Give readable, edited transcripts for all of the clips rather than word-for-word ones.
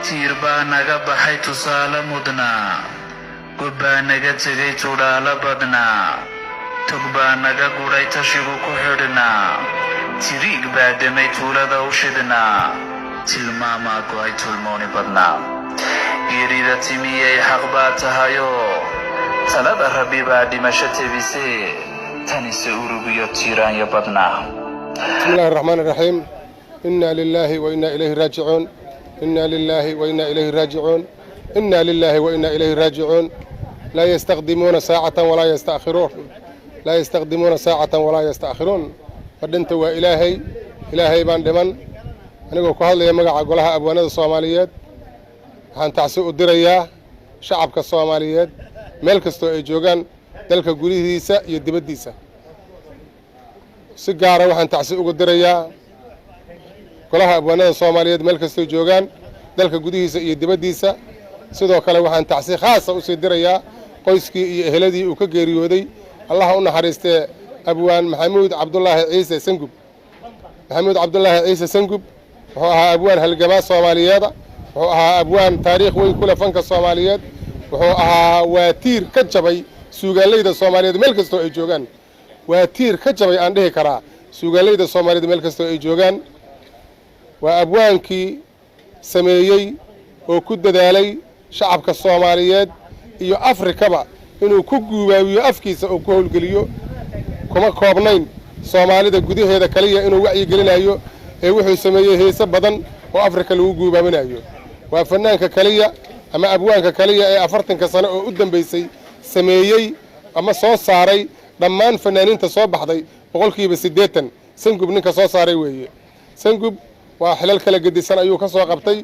Tiir baa naga baxay tusaale mudnaa, gob baa naga tegay tudhaalo badnaa, tog baa naga gudhay tashigu ku xidhnaa, tiriig baa demay tuulada u shidhnaa, tilmaamaa go'ay tulmooni badnaa. Geerida timiyey xaq baa tahayoo talada Rabbi baa dhimasho tebisee, tanise urugiyo tiiraanyo badnaa. بسم الله الرحمن الرحيم. إنا لله وإنا إليه راجعون. إنا لله وإنا إليه راجعون. إنا لله وإنا إليه راجعون. لا يستقدمون ساعة ولا يستأخرون، لا يستقدمون ساعة ولا يستأخرون. Fadhinta waa Ilaahay, Ilaahay baan dhiman. Anigoo ku hadlaya magaca Golaha Abwaanada Soomaaliyeed, waxaan tacsi u dirayaa shacabka Soomaaliyeed meel kastoo ay joogaan, dalka gudihiisa iyo dibaddiisa. Si gaara waxaan tacsi uga dirayaa Golaha Abwaanada Soomaaliyeed meel kastoo joogaan, dalka gudihiisa iyo dibaddiisa. Sidoo kale waxaan tacsi khaasa usii dirayaa qoyskii iyo eheladii uu ka geeriyooday, Allaha u naxariistee, Abwaan Maxamuud Cabdulaahi Ciise Sangub. Maxamuud Cabdulaahi Ciise Sangub wuxuu ahaa abwaan halgamaa Soomaaliyeeda, wuxuu ahaa abwaan taariikh weyn ku leh fanka Soomaaliyeed, wuxuu ahaa waa tiir ka jabay suugaaleyda Soomaaliyeed meel kastoo ay joogaan. Waa tiir ka jabay aan dhihi karaa suugaaleyda Soomaaliyeed meel kastoo ay joogaan. Waa abwaankii sameeyey oo ku dadaalay shacabka Soomaaliyeed iyo Afrikaba inuu ku guubaabiyo afkiisa oo ku howlgeliyo. Kuma koobnayn Soomaalida gudaheeda kaliya inuu wacyi gelinayo ee wuxuu sameeyey heese badan oo Afrika lagu guubaabinayo. Waa fanaanka kaliya ama abwaanka kaliya ee 40-ka sano oo u dambaysay sameeyey ama soo saaray dhammaan fanaaniinta soo baxday 80%. Sangub ninka soo saaray weeye. Sangub waa xilal kala gedisan ayuu ka soo qabtay,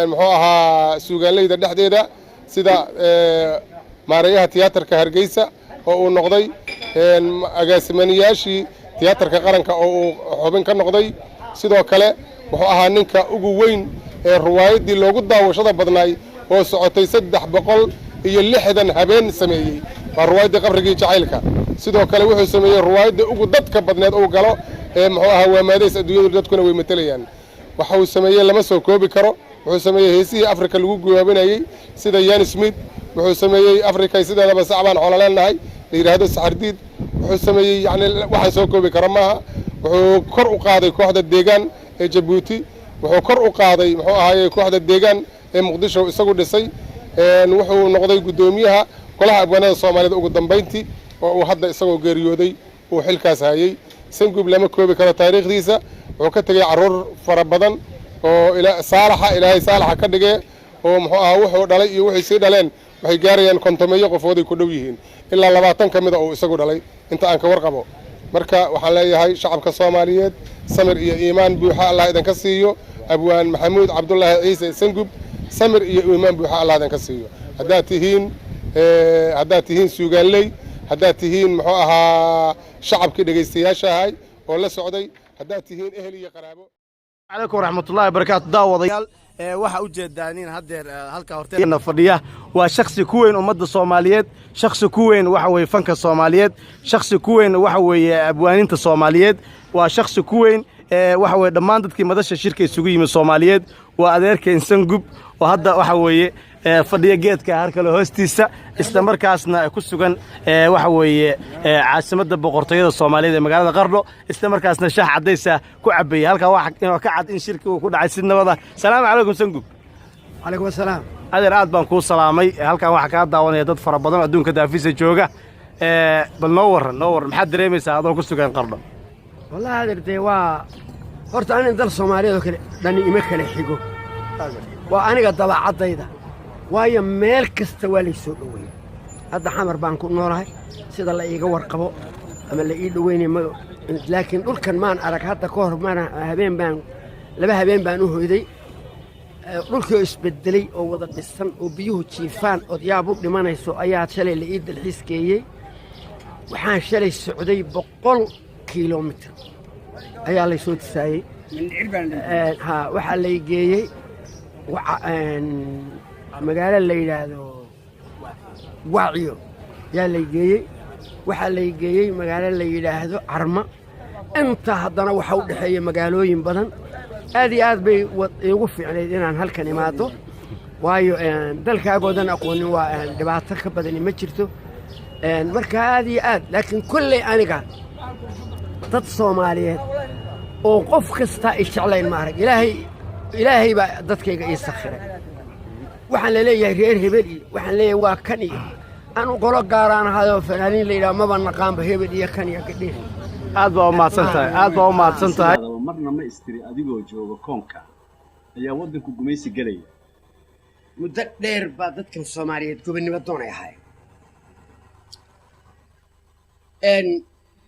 muxuu ahaa, suugaanleyda dhexdeeda, sida maareeyaha Tiyaatarka Hargeysa oo uu noqday, agaasimanayaashii Tiyaatarka Qaranka oo uu xubin ka noqday. Sidoo kale wuxuu ahaa ninka ugu weyn ee ruwaayaddii loogu daawashada badnaay oo socotay 360 habeen sameeyey, waa ruwaayaddii Qabrigii Jacaylka. Sidoo kale wuxuu sameeyey ruwaayaddii ugu dadka badneed uu galo ee muxuu ahaa Waamaadays, adduunyadu dadkuna way matelayaan. Waxa uu sameeyey lama soo koobi karo. Wuxuu sameeyey heesihii Afrika lagu gubaabinayey sida Yan Smith. Wuxuu sameeyey Afrika sideedaba sacbaan xoolo leenahay la yidhaahdo Saxardiid. Wuxuu sameeyey, yani, waxaan soo koobi kara maaha. Wuxuu kor u qaaday kooxda Deegaan ee Jabuuti. Wuxuu kor u qaaday, muxuu ahaaye, kooxda Deegaan ee Muqdisho isagu dhisay. Wuxuu noqday guddoomiyaha Golaha Abwaanada Soomaaliyed ugu dambayntii oo uu hadda isagoo geeriyooday uu xilkaas hayey. Sangub lama koobi karo taariikhdiisa. Wuxuu ka tegey carruur fara badan oo saalaxa, Ilaahay saalaxa ka dhigee, oo muxuu ahaa, wuxuu dhalay iyo wuxay sii dhaleen waxay gaarayaan 50-meeyo qofooday ku dhow yihiin, ilaa 20 ka mida uu isagu dhalay inta aan ka warqabo. Marka waxaan leeyahay shacabka Soomaaliyeed, samir iyo iimaan buuxa Allah idinka siiyo. Abwaan Maxamuud Cabdulaahi Ciise Sangub, samir iyo iimaan buuxa Allah idinka siiyo. Haddaad tihiin suugaanley, haddaad tihiin, muxuu ahaa, shacabkii dhegaystayaasha ahay oo la socday, haddaad tihiin ehel iyo qaraabo. Calaykum waraxmatullahi wabarakaatu. Daawadayaal, waxaa u jeedaa nin haddeer halka horteena fadhiya. Waa shaksi ku weyn ummadda Soomaaliyeed, shaksi ku weyn waxa weeye fanka Soomaaliyeed, shaksi ku weyn waxa weeye abwaaninta Soomaaliyeed, waa shaksi ku weyn waxa weeye dhammaan dadkii madasha shirka isugu yimid Soomaaliyeed. Waa adeerkeen Sangub oo hadda waxa weeye fadhiya geedka harkale hoostiisa, isla markaasna ku sugan waxa weeye caasimadda boqortooyada Soomaaliyeed ee magaalada Qardho, isla markaasna shaah caddaysa ku cabaya. Halkaa waxa inoo ka cad in shirkii uu ku dhacay si nabada. Salaamu calaykum, Sangub. Calaykum asalaam. Adeer, aad baan kuu salaamay. Halkan waxaa kaa daawanaya dad fara badan oo adduunka daafisa jooga. Bal noo warran, noo warran, maxaad dareemaysaa adoo ku sugan Qardho? Wallahi adeer, dee waa horta anin dal Soomaaliyeed oo kale dhani ima kale xigo, waa aniga dabacaddayda, waayo meel kasta waa lay soo dhoweeyey. Hadda Xamar baan ku noolahay, sida la iiga warqabo ama la ii dhoweynay ma, laakiin dhulkan maan arag hadda ka hor. Maana habeen baan, laba habeen baan u hoyday. Dhulkii oo isbedelay oo wada dhisan oo biyuhu jiifaan ood yaab u dhimanayso ayaa shalay la ii dalxiiskeeyey. Waxaan shalay socday 100 kilomitir ayaa laysoo tusaayey. Ha, waxaa lay geeyey magaalo la yidhaahdo Waaciyo yaa lay geeyey. Waxaa lay geeyey magaalo la yidhaahdo Carma. Inta haddana waxa u dhexeeya magaalooyin badan. Aad iyo aad bay iigu fiicnayd inaan halkan imaado. Waayo dalkaagoodan aqoonin waa dhibaato ka badani ma jirto. Marka aad iyo aad, laakiin kolley aniga dad Soomaaliyeed oo qof kasta i jeclayn ma arag. Ilaahay, Ilaahay baa dadkayga ii sakhiray. Waxaan la leeyahay reer hebel iyo waxaan leeyahay waa kan iyo anu qolo gaaraan ahayoo fanaaniin la yidhaha maba naqaanba, hebel iyo kan iyo gadhiir. Aad baa u mahadsan tahay, aad baa u mahadsan tahay. Sidaadaba marna ma istiri adigoo jooga koonka ayaa waddanku gumaysi gelaya? Muddo dheer baa dadkan Soomaaliyeed gobonnimo doonay ahaayeen.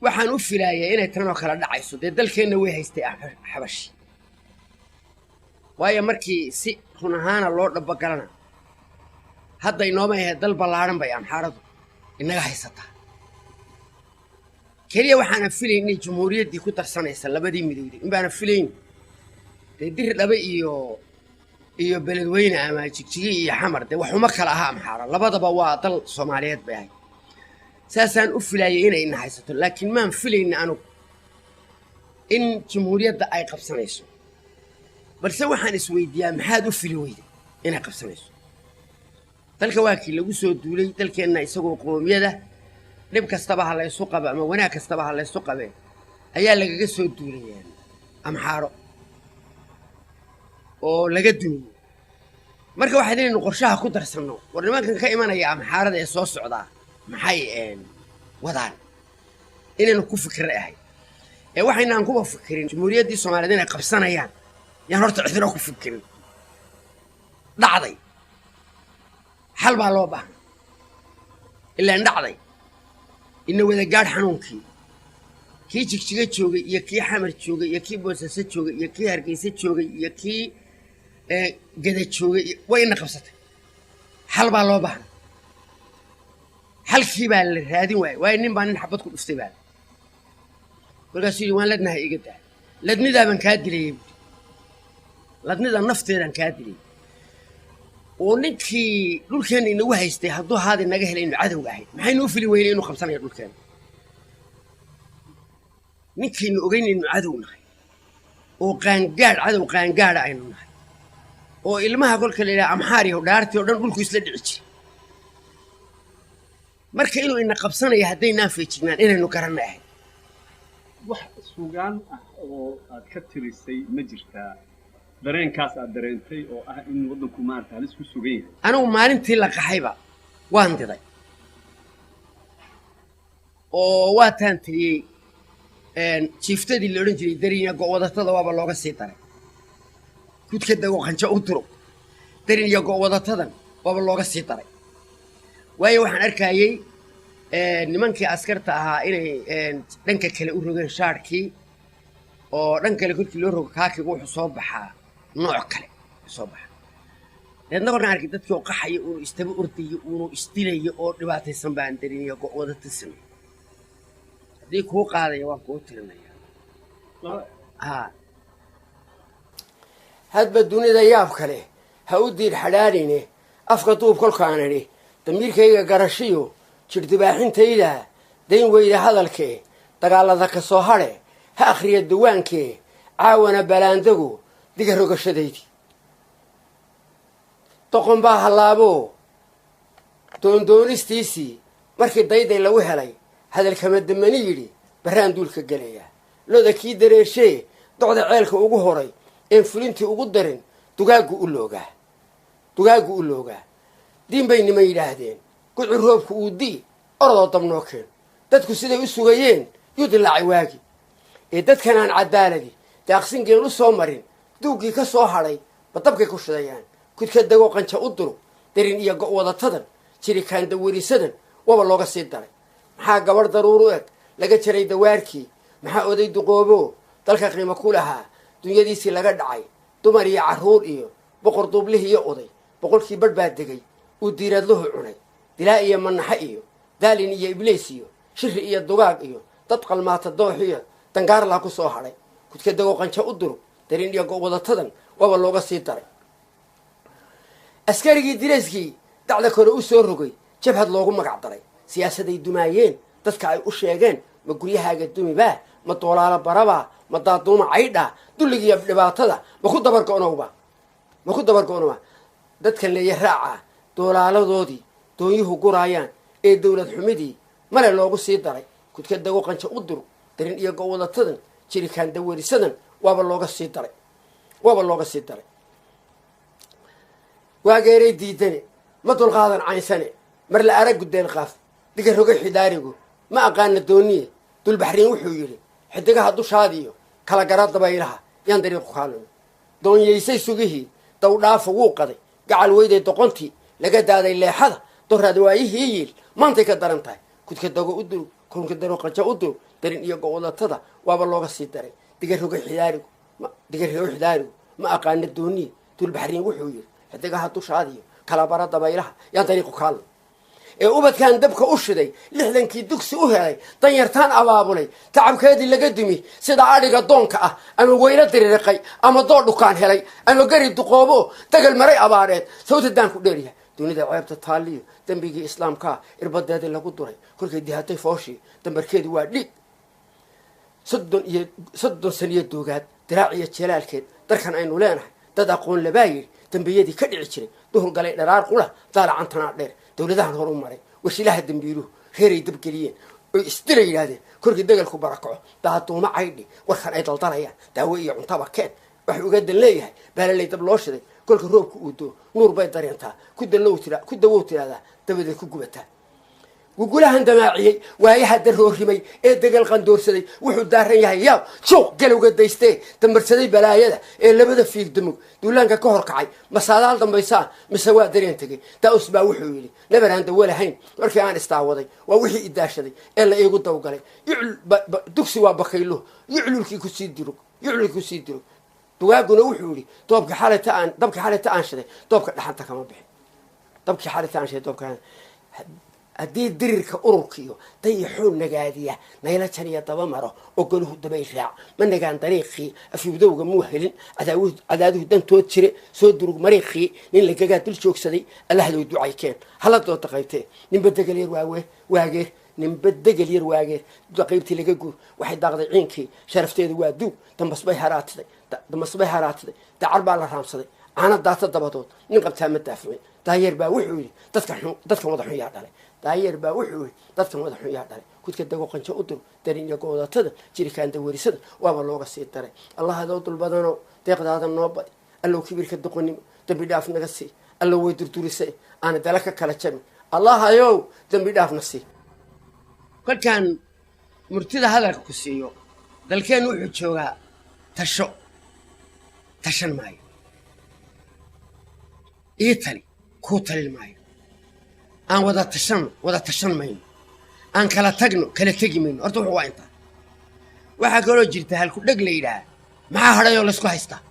Waxaan u filaayay inay tanoo kala dhacayso. Dee dalkeenna way haystay Xabashi, waayo markii si run ahaana loo dhabogalana hadda inooma ahayd dal ballaadhan bay Amxaaradu inaga haysataa. Keliya waxaana filayn inay jumhuuriyaddii ku darsanaysa labadii midowday in baana filayn. Dee Diri Dhabe iyo Beledweyne ama Jigjigi iyo Xamar dee waxuma kala aha Amxaara, labadaba waa dal Soomaaliyeed bay ahayd. Saasaan u filaayay inay ina haysato, laakiin maan filayna anugu in jumhuuriyadda ay qabsanayso. Balse waxaan isweydiiyaa, maxaad u fili weyday inay qabsanayso dalka? Waa kii lagu soo duulay dalkeenna isagoo qoomiyada, dhib kastaba ha laysu qabo ama wanaag kastaba ha laysu qabee, ayaa lagaga soo duulay Amxaaro oo laga dumiyey. Marka waxaad inaynu qorshaha ku darsanno, war nimankan ka imanaya Amxaarada ee soo socdaa maxay wadaan, inaynu ku fikirray ahayd. Ee waxaynaan kuba fikirin jumhuuriyaddii Soomaaliyeed inay qabsanayaan, yaan horta cidina ku fikirin. Dhacday, xal baa loo baahnaa. Ilaan dhacday, ina wada gaadh xanuunkii. Kii Jigjiga joogay iyo kii Xamar joogay iyo kii Boosaaso joogay iyo kii Hargeysa joogay iyo kii Gada joogay way ina qabsatay. Xal baa loo baahnaa, xalkii baa la raadin waayey. Waayo nin baa nin xabad ku dhuftay baa markaasuu yidhi, "Waan ladnahay, iga daa, ladnidaabaan kaa dilayay," buuri, "ladnida nafteedaan kaa dilay." Oo ninkii dhulkeenna inagu haystay hadduu haadi naga helay inu cadowga ahayd, maxaynu u fili weynay inuu qabsanayo dhulkeenna? Ninkaynu ogeyn inuu cadow nahay oo qaangaadh, cadow qaangaadha aynu nahay, oo ilmaha kolka la yidhaha Amxaariyo dhaartii oo dhan dhulku isla dhici jiray. Marka inuu ina qabsanayo haddaynaan feejignaan inaynu garanay ahayd. Wax sugaan ah oo aad ka tirisay ma jirtaa dareenkaas aad dareentay oo ah in waddanku maarata halis ku sugan yahay? Anigu maalintii la qaxayba waan diday oo waataan tiriyey jiiftadii la odhan jiray darinya go'wadatada, waaba looga sii daray kudka dago qanjo u duro. Darin iyo go'wadatadan waaba looga sii daray, waayo waxaan arkayey nimankii askarta ahaa inay dhanka kale u rogeen shaarkii, oo dhan kale kolkii loo rogo kaakiga wuxuu soo baxaa nooc kale soo baxa. Deedna kolkaan arkay dadkii oo qaxaya, uunu istaba ordayo, uunu isdilayo oo dhibaataysan, baan darin iyo go'wadata samey. Haddii kuu qaadaya waan kuu tirinaya. Ha hadba dunida yaab kale ha u diir xadhaadhine. Afka duub kolkaan idhi damiirkayga garashiyo jirdibaaxintayda dayn weyda hadalkee, dagaalada ka soo hadhe ha akhriya dawaankee, caawana balaandagu diga rogashadaydii. Doqon baa hallaaboo doondoonistiisii markii dayday lagu helay, hadalkama damani yidhi barraan duulka gelaya. Loda kii dareeshee docda ceelka ugu horay een fulintii ugu darin, dugaaggu u loogaa, dugaaggu u loogaa. Diin bay niman yidhaahdeen gucu roobku uu dii, orodoo dabnoo keen. Dadku siday u sugayeen yuu dilaacay waagi ee dadkan aan cadaaladi daaqsingeen u soo marin, duuggii ka soo hadhay badabkay ku shidayaan. Kudka dagoo qanja u duro, darin iyo go'wadatadan, jirikaan dawarisadan waba looga sii daray. Maxaa gabadh daruur u eg laga jaray dawaarkii? Maxaa oday duqoobo dalka qiimo ku lahaa dunyadiisii laga dhacay? Dumar iyo carruur iyo boqor duublihii iyo oday boqolkii badh baa degay uu diiradluhu cunay. Dilaa iyo manaxe iyo daalin iyo ibliis iyo shiri iyo dugaag iyo dad qalmaata doox iyo dangaarlaa ku soo hadhay. Kudka dagoo qanjo u duro, darin iyo go'wadatadan waaba looga sii daray. Askarigii dirayskii dacda kore u soo rogay jabhad loogu magac daray, siyaasaday dumaayeen dadka ay u sheegeen, ma guryahaaga dumibaa, ma doolaalo barabaa, ma daaduuma caydhaa, dulligiiyo dhibaatada ma ku dabargo'nowba, ma ku dabargo'nowba? Dadkan leeya raaca doolaaladoodii doonyuhu guraayaan ee dowlad xumidii male loogu sii daray. Kudka dago qanjo u duro darin iyo gowadatadan jirikaan dawarisadan waaba looga sii daray, waaba looga sii daray. Waageeray diidane ma dulqaadan caynsane, mar la arag gudeel qaaf diga roga xidaarigu ma aqaana dooniye. Dulbaxriin wuxuu yidhi xidigaha dushaadiyo kala gara dabaylaha yaan dariiqu kaalumi. Doonyaysay sugihii dawdhaafo wuu qaday gacal weyday doqontii laga daaday leexada doraad waayihii yiil maantay ka daran tahay. Kudka dago u durug kunka daro qanjo u durug darin iyo gowdatada waaba looga sii daray. Diga roga xidaarigu, diga roga xidaarigu ma aqaana dooniye. Dulbaxriin wuxuu yidhi xidigaha dushaadiyo kala bara dabaylaha yaan dariiqu kaalumi. Ee ubadkan dabka u shiday 60kii dugsi u helay danyartaan abaabulay tacabkeedii laga dumi sida adhiga doonka ah ama weylo diririqay ama doo dhukaan helay ama gari duqoobo dagal maray abaareed sawta daan ku dheeryahay. Dunida ceebta taaliyo dembigii islaamkaa irbadeedii lagu duray kolkay dihatay fooshii dambarkeedu waa dhiig. 30 iyo 30 saniyo doogaad diraac iyo jelaalkeed darkan aynu leenahay dad aqoon labaa yidhi dembiyadii ka dhici jiray duhur galay dharaar qura daalacantanaa dheer dowladahan horu maray washilaha dambiiluhu reeray dabgeliyeen oy isdila yidhaahdeen korkii degalku barakaco daaduuma caydhi warkan ay daldalayaan daawo iyo cuntaba keen. Waxay uga dan leeyahay baalalay dab loo shiday kolka roobka uu doo nuur bay dareentaa ku dalow tira ku dawow tiraahdaa dabadeed ku gubataa. Gugulahan damaaciyey waayaha daroorimay ee degal qandoorsaday wuxuu daaran yahay yaab juuq galowga daystee dambarsaday balaayada ee labada fiig dumug duulaanka ka hor kacay masaadaal dambaysaa mise waa dareen tegey. Daa-us baa wuxuu yidhi nabar aan dawo lahayn markii aan istaawaday waa wixii idaashaday ee la iigu dawgalay. Dugsi waa bakayluhu yuclulkii kusii dirug, yuclulkii kusii dirug. Dugaaguna wuxuu yidhi doobka xalayta aan dabka xalayta aan shiday doobka dhaxanta kama bixin, dabkii xalayta aan shiday doobka. Haddii dirirka ururkiiyo dayaxoo nagaadiya nayla janiya daba maro ogolahu dabay raac ma nagaan dariiqii afyubdowga muu helin cadaaduhu dantood jire soo durug mariiqii nin lagagaa dul joogsaday allahdow ducay keen hala doonta qaybtee. Ninba degel yar waawe waageer, ninba degel yar waageer qaybtii laga guur waxay daaqday ciinkii sharafteedu waa duug. Dambasbay haraatiday, dambasbay haraatiday dacar baa la raamsaday caana daata dabadood nin qabtaa ma daafucin. Daayeer baa wuxuu yidhi dadka xun dadkan wada xun yaa dhalay. Daayeer baa wuxuu yidhi dadkan wada xun yaa dhalay. Kudka dago qanjo u dur darin iyo goodatada jirikaan dawarisada waaba looga sii daray. Allah adoo dul badanow deeqdaada noo badi, allow kibirka doqonnimo dambi dhaaf naga sii, allow way durdurisay aana dala ka kala jabin, allahayow dambi dhaafna sii. Kolkaan murtida hadalka ku siiyo dalkeennu wuxuu joogaa tasho tashan maayo, ii tali kuu talin maayo, aan wada tashanno wada tashan mayno, aan kala tagno kala tegi mayno. Horta wuxuu waa intaa. Waxaa kaloo jirta halku dheg la yidhaah maxaa hadhay oo laysku haystaa,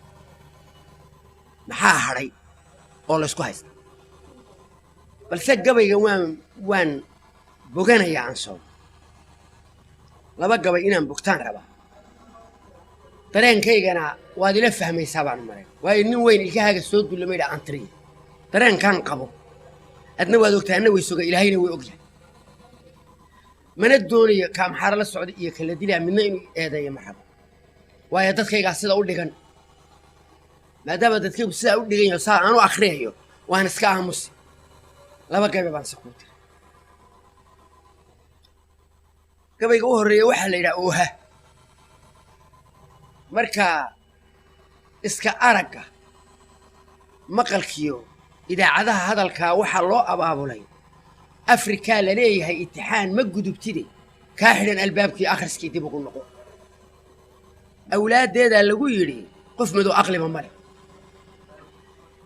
maxaa hadhay oo laysku haystaa. Balse gabayga waan boganayaa aan soo laba gabay inaan bogtaan rabaa. Dareenkaygana waad ila fahmaysaa baan maray, waayo nin weyn ilkahaaga soo dullama yidhaa aan tiriya. Dareenkaan qabo adna waad ogtahay, adna way soga, ilaahayna way ogyahay. Mana doonayo kaamxaara la socda iyo kala dilaa midna inuu eedeeyo ma rabo, waayo dadkaygaa sida u dhigan. Maadaama dadkaygu sidaa u dhigan yaho saa aan u akhriyayo waan iska aamusi. Laba gabe baan se kuu tiri. Gabayga u horreeya waxaa la yidhaha ooha. Marka iska aragga maqalkiyo idaacadaha hadalkaa waxaa loo abaabulay Afrikaa la leeyahay itixaan ma gudubtide kaa xidhan albaabkii akhriskii dib ugu noqo. Awlaaddeedaa lagu yidhi qof madow aqliba ma leh.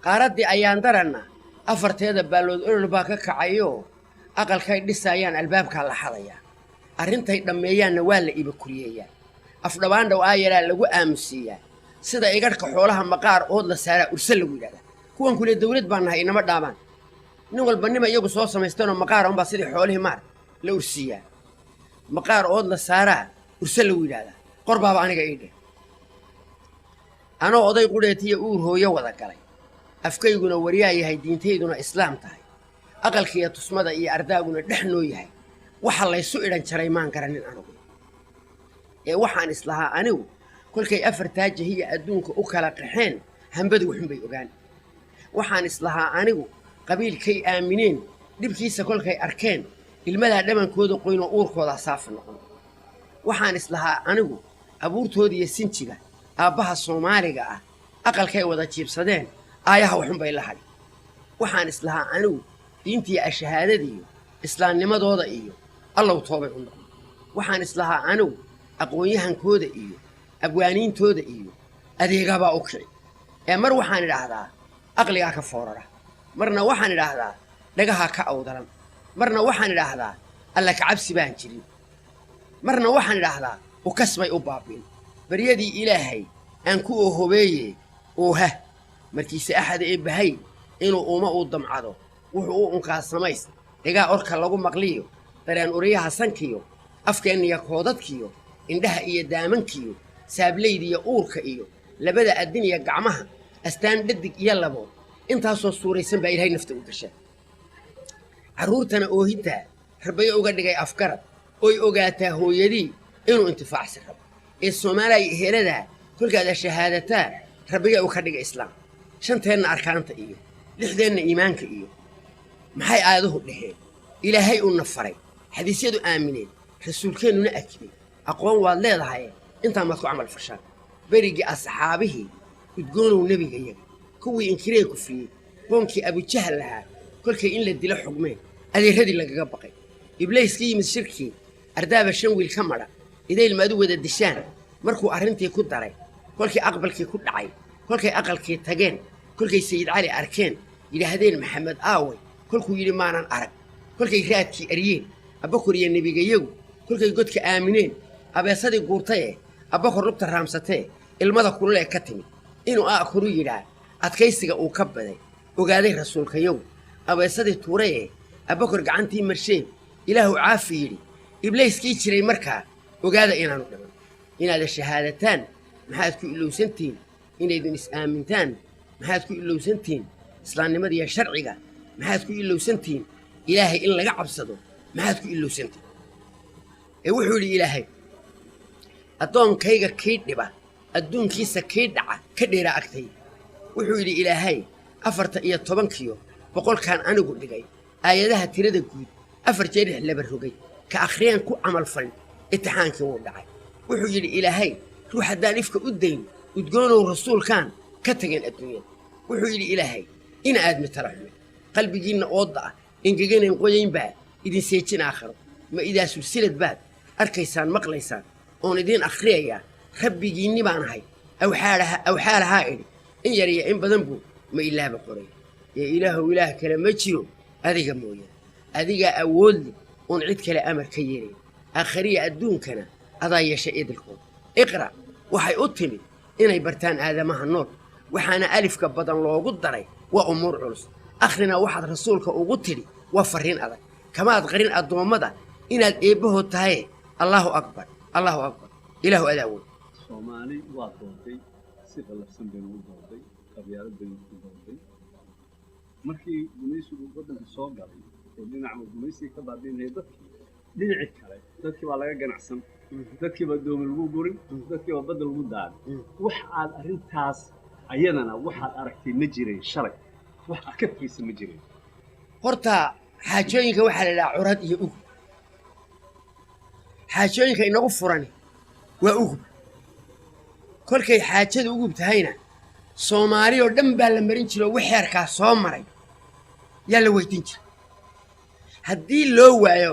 Qaaraddii ayaan daranna afarteeda baallood olol baa ka kacayoo aqalkay dhisaayaan albaabkaa la xadayaa, arrintay dhammeeyaanna waa la ibakuriyeeyaa, afdhabaan dhow aayaraa lagu aamusiiyaa, sida igadhka xoolaha maqaar ood la saaraa urse lagu yidhahdaa. Kuwan kule dawlad baan nahay inama dhaabaan nin walba nima iyagu soo samaystanoo maqaara unbaa sidii xoolihii maar la ursiiyaa, maqaar ood la saaraa urse lagu yidhahdaa. Qor baaba aniga ii dheh anoo oday qudheetiya uur hooyo wada galay, afkayguna waryaa yahay, diintayduna islaam tahay, aqalkiiyo tusmada iyo ardaaguna dhex noo yahay, waxa laysu idhan jaray maan garanin anugu. Ee waxaan islahaa anigu kolkay afartaa jahiya adduunka u kala qaxeen hambadu waxunbay ogaan. Waxaan islahaa anigu qabiilkay aamineen, dhibkiisa kolkay arkeen, ilmadaa dhamankooda qoynoo uurkoodaa saafi noqon. Waxaan islahaa anigu abuurtooda iyo sinjiga aabbaha Soomaaliga ah, aqalkay wada jiibsadeen, aayaha waxunbay la hadhi. Waxaan islahaa anigu diintiiyo ashahaadadiiyo islaamnimadooda iyo Allow toobay u noqon. Waxaan islahaa anigu aqoon-yahankooda iyo abwaaniintooda iyo adeegabaa u kici. Ee mar waxaan idhaahdaa aqligaa ka foorara, marna waxaan idhaahdaa dhagahaa ka awdalan, marna waxaan idhaahdaa Alla kacabsi baan jirin, marna waxaan idhaahdaa ukas bay u baabiin. Baryadii Ilaahay aan ku oohobeeye ooha markiise axada ee bahay inuu uma uu damcado wuxuu u unkaa samays dhigaa orka lagu maqliyo dareen uriyaha sankiyo afkeenniyo koodadkiyo indhaha iyo daamankiyo saablaydiyo uurka iyo labada addin iyo gacmaha astaan dhadig iyo labood intaasoo suuraysan baa Ilaahay nafta u gashaa. Carruurtana oohintaa rabayo uga dhigay afgarad oy ogaataa hooyadii inuu intifaacsi rabo. Ee Soomaaliya eheladaa kolkaad ashahaadataa rabbiga uu ka dhigay islaam. Shanteenna arkaanta iyo lixdeenna iimaanka iyo maxay aaduhu dhaheen Ilaahay uuna faray, xadiisyadu aamineen, rasuulkeennuna akiday. Aqoon waad leedahay, intaa maad ku camal fashaan. Berigii asxaabihii udgoonow nebigayaga kuwii inkiree kufriyey, qoonkii Abujahal lahaa kolkay in la dilo xugmeen, adeeradii lagaga baqay, Ibliis ka yimid shirkii ardaaba shan wiil ka madha idayl maadu wada dishaan markuu arrintii ku daray, kolkii aqbalkii ku dhacay, kolkay aqalkii tageen, kolkay Sayid Cali arkeen, yidhaahdeen Maxamed aaway, kolkuu yidhi maanan arag, kolkay raadkii aryeen Abbakor iyo nebigayagu, kolkay godka aamineen, abeesadii guurtayee Abbakor lugta raamsatee ilmada kululee ka timid inuu aakoru yidhaa adkaysiga uu ka baday ogaaday rasuulkayagu, abeesadii tuurayee Abbakor gacantii marsheen Ilaahu caafi yidhi, Ibliiskii jiray markaa ogaada inaanu dhiman. Inaad shahaadataan maxaad ku ilowsantihiin? Inaydun is-aamintaan maxaad ku ilowsantihiin? Islaamnimadiiyo sharciga maxaad ku ilowsantihiin? Ilaahay in laga cabsado maxaad ku ilowsantihiin? Ee wuxuu yidhi Ilaahay, addoonkayga kii dhiba adduunkiisa kii dhaca ka dheeraa agtay. Wuxuu yidhi Ilaahay, 14kiyo 100-kaan anigu dhigay aayadaha tirada guud 4 jeer laba rogay ka akhriyaan ku camal falin itixaankii wuu dhacay. Wuxuu yidhi Ilaahay, ruux haddaan ifka u dayn udgoonow rasuulkaan ka tageen adduunyada. Wuxuu yidhi Ilaahay, ina aadmi tala xume qalbigiinna oodda ah engeganayn qoyaynbaa idin seejin aakhiro ma idaa sulsilad baad arkaysaan maqlaysaan oon idiin akhriyayaa rabbigiinni baan ahay awxaalahaa idhi in yar iyo in badan buu ma ilaaba qoray. Ee Ilaahow, Ilaah kale ma jiro adiga mooyaan, adigaa awood leh oon cid kale amar ka yeelayn, aakhariya adduunkana adaa yeesha idilkooda. Iqra' waxay u timid inay bartaan aadamaha nool, waxaana alifka badan loogu daray waa umuur culus. Akhrina waxaad rasuulka ugu tidhi waa farriin adag, kamaad qarin addoommada inaad eebbahood tahaye. Allaahu akbar, Allaahu akbar, Ilaahu adaa weyn. Soomaali waa dooday, si qallafsan baynu u dooday, qabyaalad baynu ku dooday. Markii gumaysigu waddanka soo galay oo dhinaca gumaysiga ka baabiinaya dadkii, dhinacii kale dadkii baa laga ganacsan, dadkii baa doomi lagu gurin, dadkii baa badda lagu daadin. Wax aad arrintaas ayadana waxaad aragtay ma jireen shalay, wax aad ka fikirsa ma jireen? Horta xaajooyinka waxaa la idhaha curad iyo ugub. Xaajooyinka inagu furani waa ugub. Kolkay xaajada ugub tahayna Soomaali oo dhan baa la marin jiro, oo wixeerkaa soo maray yaa la weydiin jiray. Haddii loo waayo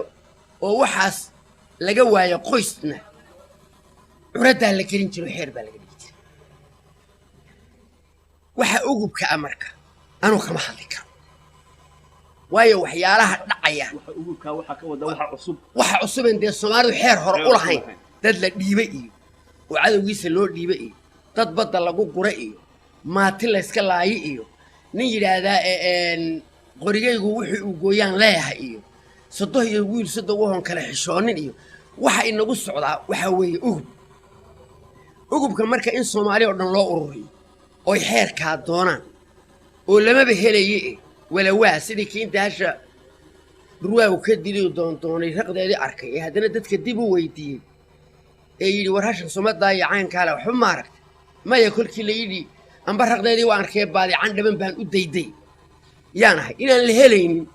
oo waxaas laga waayo qoysna, curaddaa la gelin jiro, xeer baa laga dhigi jiray. Waxa ugubka ah marka anuu kama hadli karo, waayo waxyaalaha dhacaya waxa ugubkaa waxaa ka wada waxa cusub. Waxa cusuben dee Soomaalidu xeer hore u lahayn, lahayn. Dad la dhiibe iyo oo cadowgiisa loo dhiibe iyo dad badda lagu gura iyo maati layska laayi iyo nin yidhaahdaa qorigaygu wuxuu uu gooyaan leeyahay iyo sodoh iyo wiil sodoh wahon kale xishoonin iyo waxa inagu socdaa waxaa weeye ugub. Ugubka marka in Soomaali oo dhan loo ururiyo oy xeerkaa doonaan oo lamaba helaye walawaa sidii kiinta hasha ruwaagu ka diliyu doondoonay raqdeedii arkay ee haddana dadka dib u weydiiyey ee yidhi, war hashan sumaddaa iyo caynkaale waxba ma aragtay? Maya. Kolkii la yidhi Amba raqdeedii waan arkay, baadican dhaban baan u dayday yaan ahay inaan la helaynin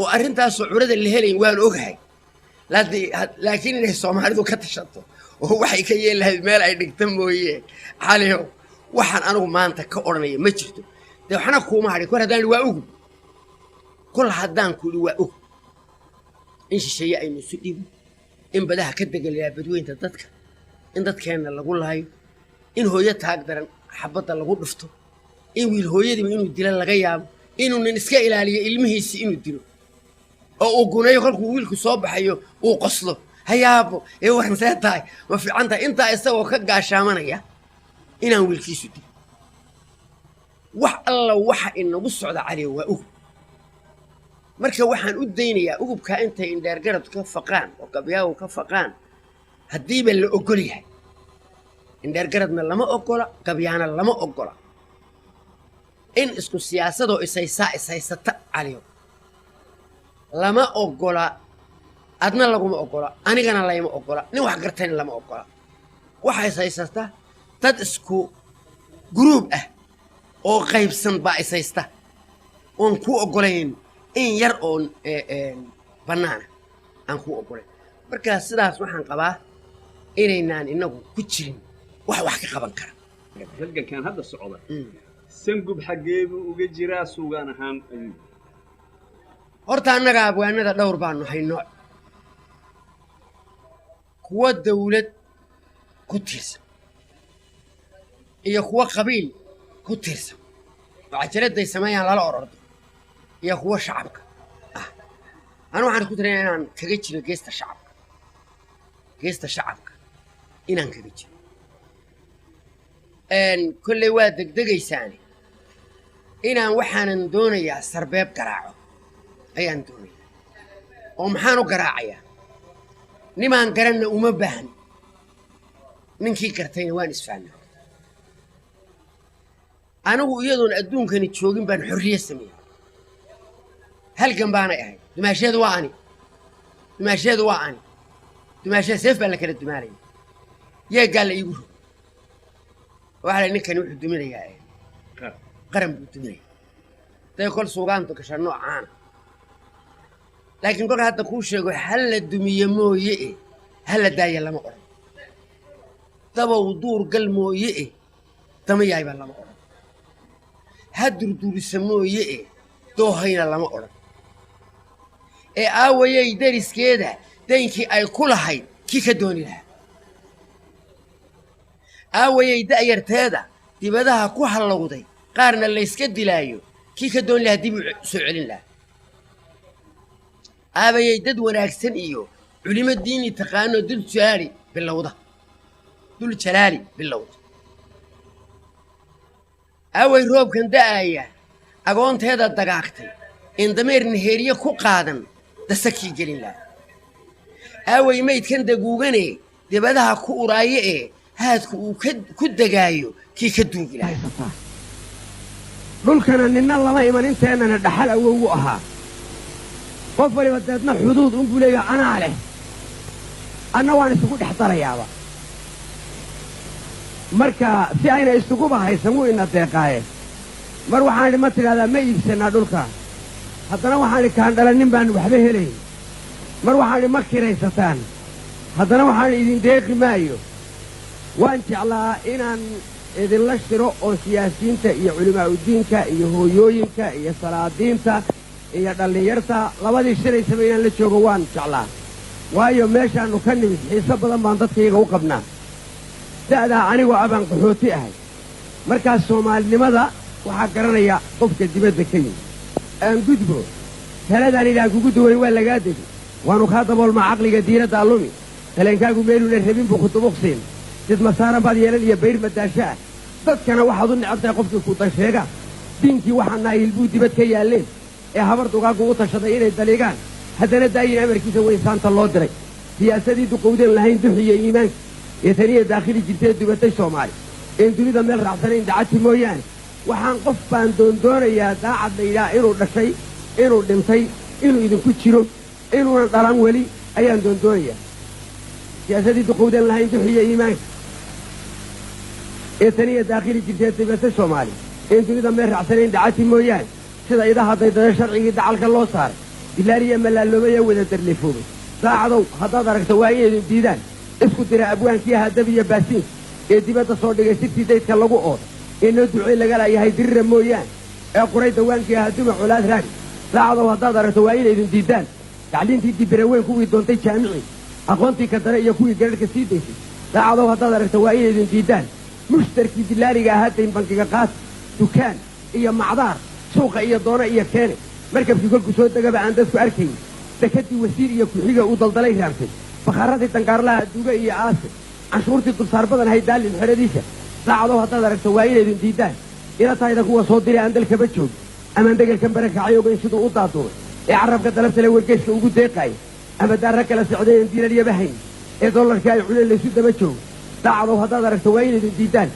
oo arrintaasoo curada la helayn waan ogahay. Laakiin inay Soomaalidu ka tashato oo waxay ka yeeli lahayd meel ay dhigta mooye, Caliyow, waxaan anigu maanta ka odhanaya ma jirto. Dee waxna kuuma hadhin kor haddaan idhi waa ugub, kol haddaan ku idhi waa ugub in shisheeye aynu isu dhiibno, in badaha ka degelayaa badweynta dadka, in dadkeenna lagu laayo, in hooyo taag daran xabadda lagu dhufto, in wiil hooyadiiba inuu dilo laga yaabo, inuu nin iska ilaaliyo ilmihiisi inuu dilo oo uu gunayo kolkuu wiilku soo baxayo uu qoslo, hayaabo ee waran, see tahay, ma fiican tahay, intaa isagoo ka gaashaamanaya inaan wiilkiisu dilo. Wax alla waxa inagu socda, Caliyo, waa ugub. Marka waxaan u daynayaa ugubkaa intay indheergarad ka faqaan oo gabyaagu ka faqaan, haddiiba la ogol yahay. Indheergaradna lama ogola, gabyaana lama ogola in isku siyaasadoo ishaysaa ishaysata. Caliyo, lama ogola, adna laguma ogola, anigana layma ogola, nin wax gartayna lama ogola. Waxa ishaysata dad isku group ah oo qaybsan baa ishaysta oon ku ogolayn in yar oon bannaana aan ku ogolayn. Marka sidaas waxaan qabaa inaynaan inagu ku jirin wax wax ka qaban kara. Halgankan hadda socda Sangub xaggee buu uga jiraa suugaan ahaan ayuu? Horta annaga abwaanada dhowr baanu hay nooc, kuwa dawlad ku tiirsan iyo kuwa qabiil ku tiirsan oo cajaladday sameeyaan lala orordo iyo kuwa shacabka ah. Anu waxaan isku tiraya inaan kaga jiro geesta shacabka, geesta shacabka inaan kaga jiro. Kolley waa degdegaysaane, inaan waxaanan doonayaa sarbeeb garaaco ayaan doonayaa. Oo maxaan u garaacayaa? Nimaan garanna uma baahni, ninkii gartayna waan isfahnaa. Anigu iyadoon adduunkani joogin baan xorriye sameeyey, halgan baanay ahayd. Dumaasheedu waa ani, dumaasheedu waa ani, dumaasheeda seef baa la kala dumaalaya, yeeggaa la iigu rog. Waxaa la ninkani wuxuu duminayaa qaran buu duminaya. Day kol suugaantu gashaa noocaana, laakiin kolka hadda kuu sheego ha la dumiye mooye e ha la daaya lama odhan, dabow duur gal mooye e dama yaayba lama odhan, ha durdurisa mooye e doohayna lama odhan. Ee aawayay deriskeeda daynkii ay ku lahayd kii ka dooni lahaa? Aawayay da'yarteeda dibadaha ku hallowday, qaarna layska dilaayo, kii ka dooni lahaa dib u soo celin lahaa? Aabayay dad wanaagsan iyo culimo diini taqaano dul jalaali bilowda, dul jalaali bilowda? Aaway roobkan da'aaya agoonteeda dagaagtay in dameer neheeriye ku qaadan dasakii gelin lahaa? Aaway maydkan daguugane dibadaha ku uraaye ee haadku uu ku degaayo kii ka duugi lahaa? Haysataa dhulkana ninna lama iman, inteennana dhaxal awowgu ahaa. Qof waliba deedna xuduud unbuu leeyahay, anaa leh, anna waan isugu dhex darayaaba. Marka si ayna isuguba haysan wuu ina deeqaaye. Mar waxaan idhi, ma tidhahdaa ma iibsannaa dhulka? Haddana waxaan idhi kaan dhalannin baan waxba helayn. Mar waxaan idhi ma kiraysataan? Haddana waxaan idin deeqi maayo. Waan jeclaa inaan idinla shiro oo siyaasiyiinta iyo culimaa'udiinka iyo hooyooyinka iyo salaadiinta iyo dhallinyarta labadii shiraysaba inaan la joogo waan jeclaa, waayo meeshaannu ka nimid xiiso badan baan dadkayaga u qabnaa. Da'daa anigoo abaan qaxooti ahay. Markaas soomaalinimada waxaa garanaya qofka dibadda ka yimid. Aan gudbo taladaan ilaah kugu duwayn, waa lagaa degi, waannu kaa daboolmaa caqliga diiradda allumi, taleenkaagu meeluuna rabin buu kudubuqsiin, sid masaaran baad yeelan iyo bayr madaasho ah. Dadkana waxaad u necab tahay qofkii ku dansheega. Diinkii waxaa nahay hilbuu dibad ka yaalleen ee habar dugaagu u tashaday inay daliigaan, haddana daayin amarkiisa weynsaanta loo diray. Siyaasadii duqowdeen lahayn duxiyo iimaanka ee taniya daakhili jirtee dubatay Soomaali een dunida meel raacsanayn dacati mooyaane. Waxaan qof baan doondoonayaa daacad la yidhaha, inuu dhashay, inuu dhintay, inuu idinku jiro, inuunan dhalan weli ayaan doondoonayaa. Siyaasadii duqowdeen lahayn duxiyo iimaanka. Ee taniya daakhili jirtee dibase Soomaali een dunida meel raacsanayn dhacati mooyaane, sida idaha daydada sharcigii dacalka loo saaray, dilaaliya malaalloobaya wada darlefoobay. Daacadow haddaad aragto waa inaydin diidaan. Isku dira abwaankii ahaa dab iyo baasiinka ee dibadda soo dhigay sirtii daydka lagu ooday ee noo ducey laga laayahay dirira mooyaane, ee quray dawaankii ahaa duma colaad raagi. Daacadow haddaad aragto waa inaydin diidaan. Tacliintii dibira weyn kuwii doontay jaamicii, aqoontii ka dare iyo kuwii gararhka sii daysay. Daacadow haddaad aragto waa inaydin diidaan. Mushtarkii dilaaliga ahaa dayn bankiga qaata, dukaan iyo macdaar, suuqa iyo doona iyo keene, markabkii kolku soo degaba aan dadku arkayn, dekadii wasiir iyo ku-xiga uu daldalay raamtay, bakharadii dangaarlaha duuga iyo aase, canshuurtii dulsaar badan hay daalin xeradiisa. Daacadow haddaad aragto waa inaydin diidaan. Ila tahayda kuwa soo diray aan dalkaba joogin amaan degelkan barakacay ogeyn siduu u daaduubay ee carabka dalabtale wargeyska ugu deeqaaya, ama daarra kala socday aan diilalyaba hayn ee dollarkii ay culeen laysu daba joogo. Daacadow haddaad aragto waa inaydin diidaan.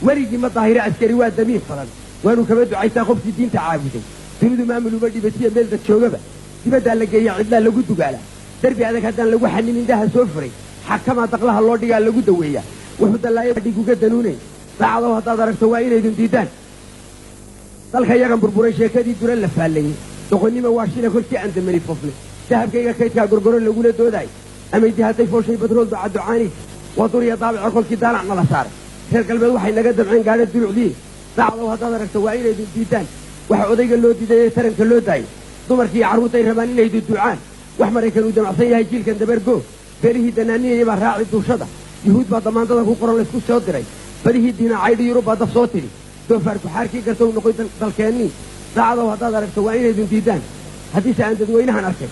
Weligii ma daahiro askari waa damiir falan, waanu kaba ducaysaa qofkii diinta caabuday. Dunidu maamul uma dhibatiya meel dad joogaba, dibaddaa la geeya cidlaa lagu dugaalaa. Derbi adag haddaan lagu xanin indhaha soo furay, xakamaa daqlaha loo dhigaa lagu daweeyaa, wuxuu dallaaya dhiguga danuunay. Daacadow haddaad aragto waa inaydin diidaan. Dalka yagan burburay sheekadii dura la faallayey, doqonnimo waa shila kolkii aan damani foflay, dahabkayga kaydkaa gorgoro lagula doodaay, amaydi hadday fooshay batrool ducaducaaniis, waa duriya daabaca kolkii daalac nala saaray, reer galbeed waxay naga damceen gaadho dulucdii. Daacadow haddaad aragto waa inaydin diidaan. Waxa odayga loo diiday ee taranka loo daayay, dumarkii carruurtay rabaan inay duducaan. Wax Maraykan uu damacsan yahay jiilkan dabargo, beelihii danaaniyaya baa raaci duushada, Yuhuud baa damaandada ku qoran laysku soo diray, badihii diinacaydhi Yurub baa daf soo tidhi, doofaar kuxaarkii gartow noqoy dalkeennii. Daacadow haddaad aragto waa inaydin diidaan. Haddiise aan dadweynahan arkay,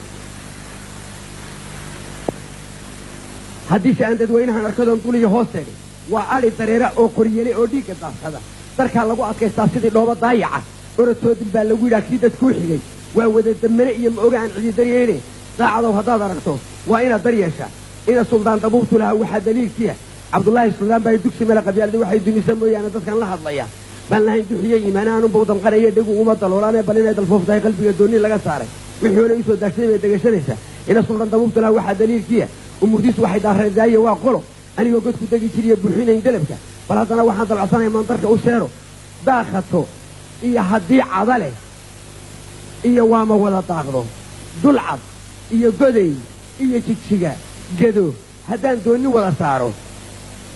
haddiise aan dadweynahan arkadoon duliyo hoos eegay, waa adhi dareera oo qoryele oo dhiigga daafsada, darkaa lagu adkaystaa sidii dhooba daayaca, orodtoodin baa lagu yidhaha kii dadkuu xigay, waa wada damane iyo ma oga aan cidi daryeele. Daacadow haddaad aragto waa inaad dar yeeshaa. Ina suldaan dabuubtu lahaa waxaa daliilkiia Cabdullaahi Suldaan baa dugsi male qabyaalada waxay dumisa mooyaane, dadkan la hadlaya baan lahayn duxiyo iimaanaanunba u damqanaya, dhegu uma daloolaane, bal inay dalfoof tahay qalbiga doonni laga saaray, wixii hore usoo daagsaday bay degashanaysaa. Ina suldaan dabuubtu lahaa waxaa daliilkiia umurdiisu waxay daareedaaye waa qolo anigoo godku degi jiriyo buuxinayn dalabka, bal haddana waxaan dalcsanaya maandarka u seero daakhato iyo haddii cada leh iyo waama wada daaqdo dulcad iyo goday iyo jigjiga gedo, haddaan doonni wada saaro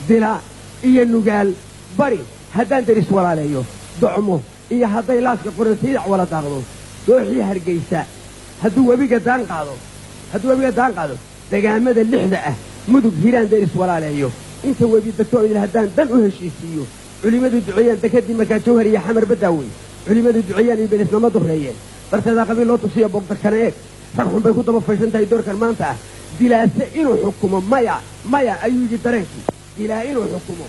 dila iyo nugaal bari, haddaan deris walaaleeyo docmo iyo hadday laaska qorantaydac wada daaqdo, dooxii Hargaysa hadduu webiga daan qaado, hadduu webiga daan qaado degaamada lixda ah Mudug Hiiraan deris walaaleeyo, inta webi degto idil haddaan dan u heshiisiiyo, culimmadu duceeyaan dekadii markaa Jawhar iyo Xamar baddaawey, culimmadu duceeyaan iyo belisnama dureeyeen, darteedaa qabiil loo tusiyo bogdakana eeg, rag xun bay ku daba faysan tahay doorkan maanta ah. Dilaase inuu xukumo maya maya ayuu yidhi dareenkii. Dilaa inuu xukumo,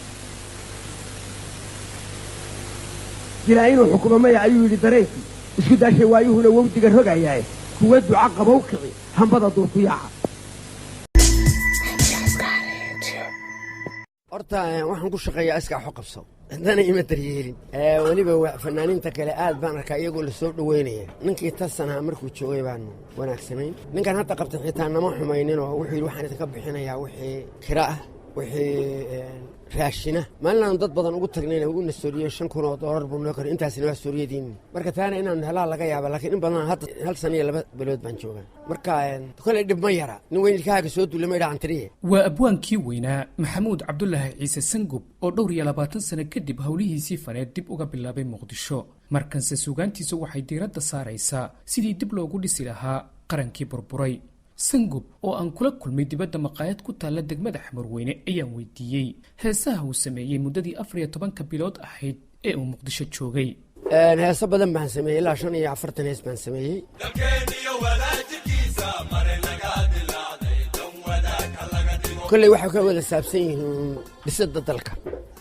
dilaa inuu xukumo maya ayuu yidhi dareenkii. Isku daashay waayuhuna wawdiga rogayaaye, kuwa duca qabow kici hambada duurku yaaca. Horta waxaan ku shaqeeyaa iskaa xo qabso, haddana ima daryeelin. Weliba fanaaniinta kale aad baan arkaa iyagoo la soo dhoweynaya. Ninkii tasanaha markuu joogay baanu wanaagsanayn, ninkan hadda qabtay xitaa nama xumaynin oo wuxuu yidhi waxaan idinka bixinayaa wixii kira ah, wixii raashina. Maalin aanu dad badan ugu tagnayna wuu na sooriyey 5000 oo doolar buu noo koray, intaasina waa sooriyadiinni. Marka taana inaanu helaa laga yaaba, laakiin in badan hadda 1 sano iyo 2 bilood baan joogaa. Marka kolay dhib ma yara, nin weyn ilkahaaga soo duula ma idhaa antiriye. Waa abwaankii weynaa Maxamuud Cabdulaahi Ciise Sangub oo dhowr iyo 20 sano kadib howlihiisii faneed dib uga bilaabay Muqdisho. Markanse suugaantiisa waxay diiradda saaraysaa sidii dib loogu dhisi lahaa qarankii burburay. Sangub oo aan kula kulmay dibadda maqaayad ku taalla degmada Xamarweyne ayaan weydiiyey heesaha uu sameeyey muddadii 14-ka bilood ahayd ee uu Muqdisho joogay. Heeso badan baan sameeyey, ilaa 45 hees baan sameeyey. Kolley waxay ka wada saabsan yihiin dhisidda dalka.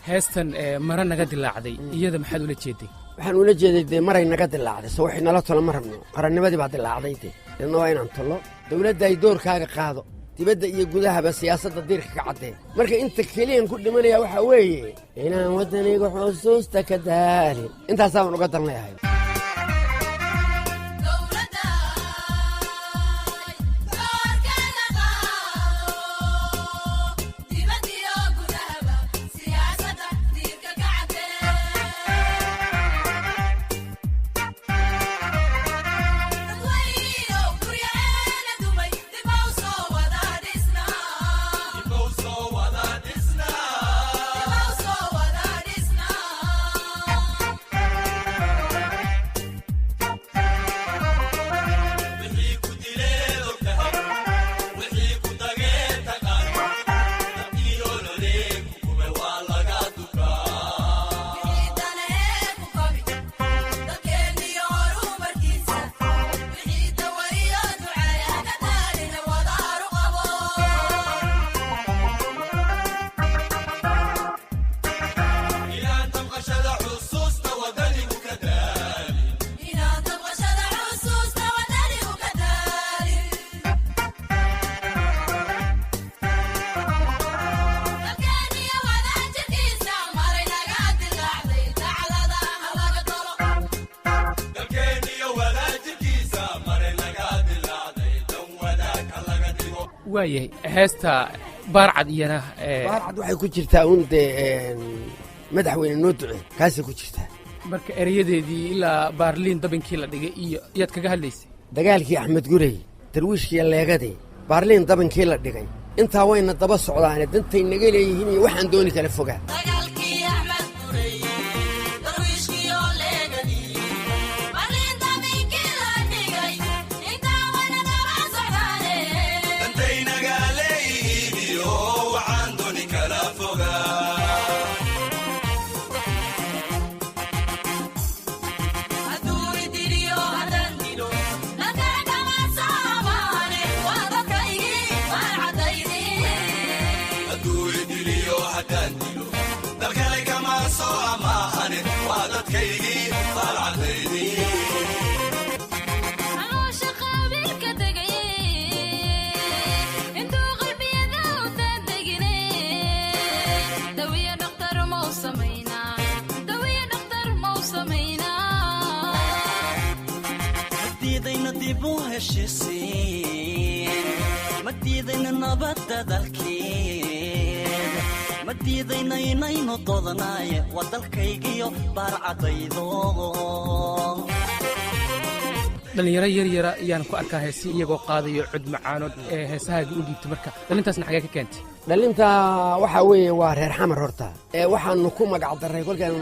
Heestan mara naga dilaacday iyada maxaad ula jeeday? Waxaan ula jeeday dee maray naga dilaacday, soo waxay nala tolo ma rabno, qarannimadii baa dilaacday, dee deedna waa inaan tollo. Dawladda ay doorkaaga qaado dibadda iyo gudahaba, siyaasadda diirka ka caddee. Marka inta keliyan ku dhimanaya waxaa weeye inaan waddaniga xusuusta ka daalin, intaasaan uga dalnayahay. Waayahay, heesta Baarcad iyana? Baarcad waxay ku jirtaa un dee madaxweyne noo duce, kaasay ku jirtaa. Marka ereyadeedii ilaa Baarliin dabinkii la dhigay iyo yaad kaga hadlaysay? Dagaalkii Axmed Gurey, Darwiishkiiyo leegadii, Baarliin dabinkii la dhigay, intaa wayna daba socdaane dantay naga leeyihiin iyo waxaan dooni kala fogaa. Ma diidayna nabadda dalkeed, ma diidayna inaynu doodanaye, waa dalkaygiyo baarcadaydo. Dhallinyaro yar yara ayaan ku arkaa heesi iyagoo qaadayo cod macaanood ee heesahaaga u dhiibtay. Marka dhalintaasna xagee ka keentay? Dhalinta waxaa weeye waa reer Xamar horta. Ee waxaanu ku magac darray kolkaan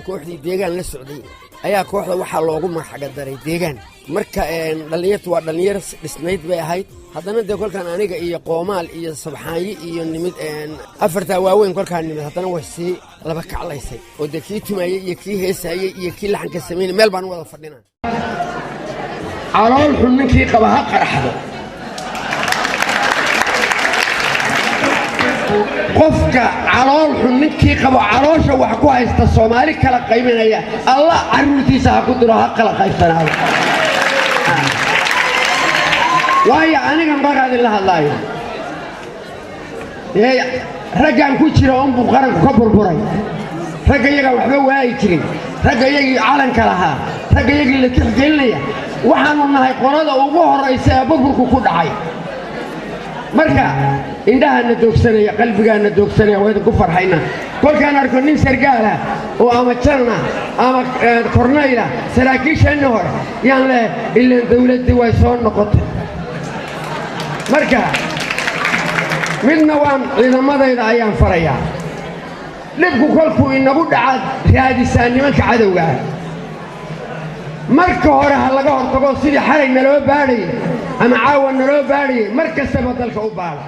kooxdii Deegaan la socday ayaa kooxda waxaa loogu magacdaray Deegaan. Marka dhallinyartu waa dhallinyaro dhisnayd bay ahayd. Haddana dee kolkaan aniga iyo Qoomaal iyo Sabxaanyi iyo nimid afartaa waaweyn kolkaan nimid, haddana way sii laba kaclaysay oo dee kii tumayey iyo kii heesayey iyo kii laxanka samaynay meel baan u wada fadhinaa. Calool xun ninkii qaba ha qaraxdo. Qofka calool xun ninkii qabo, caloosha wax ku haysta, Soomaali kala qaybinaya, Allah carruurtiisa ha ku diro, ha kala qaybsanaado. Waayo anigan qaraad la hadlaayo ee raggaan ku jira unbuu qaranku ka burburay. Ragga iyagaan waxba waayi jirin, ragga iyagii calanka lahaa, ragga iyagii la tixgelinaya, waxaanu nahay qolada ugu horraysa ee burburku ku dhacay. Marka indhahaana doogsanaya, qalbigaana doogsanaya, waa idinku farxayna kolkaan arko nin sargaalah oo ama jarna ama kornayla saraakiisheenni hore yaan leh, ilaan dawladdii way soo noqotay. Marka midna waan ciidamadayda ayaan farayaa: dhibku kolkuu inagu dhacaad raadisaa nimanka cadowga ah. Marka hore ha laga hortago sidii xalay naloo baadhayay ama caawa naloo baadhayay, mar kastaba dalka u baadha.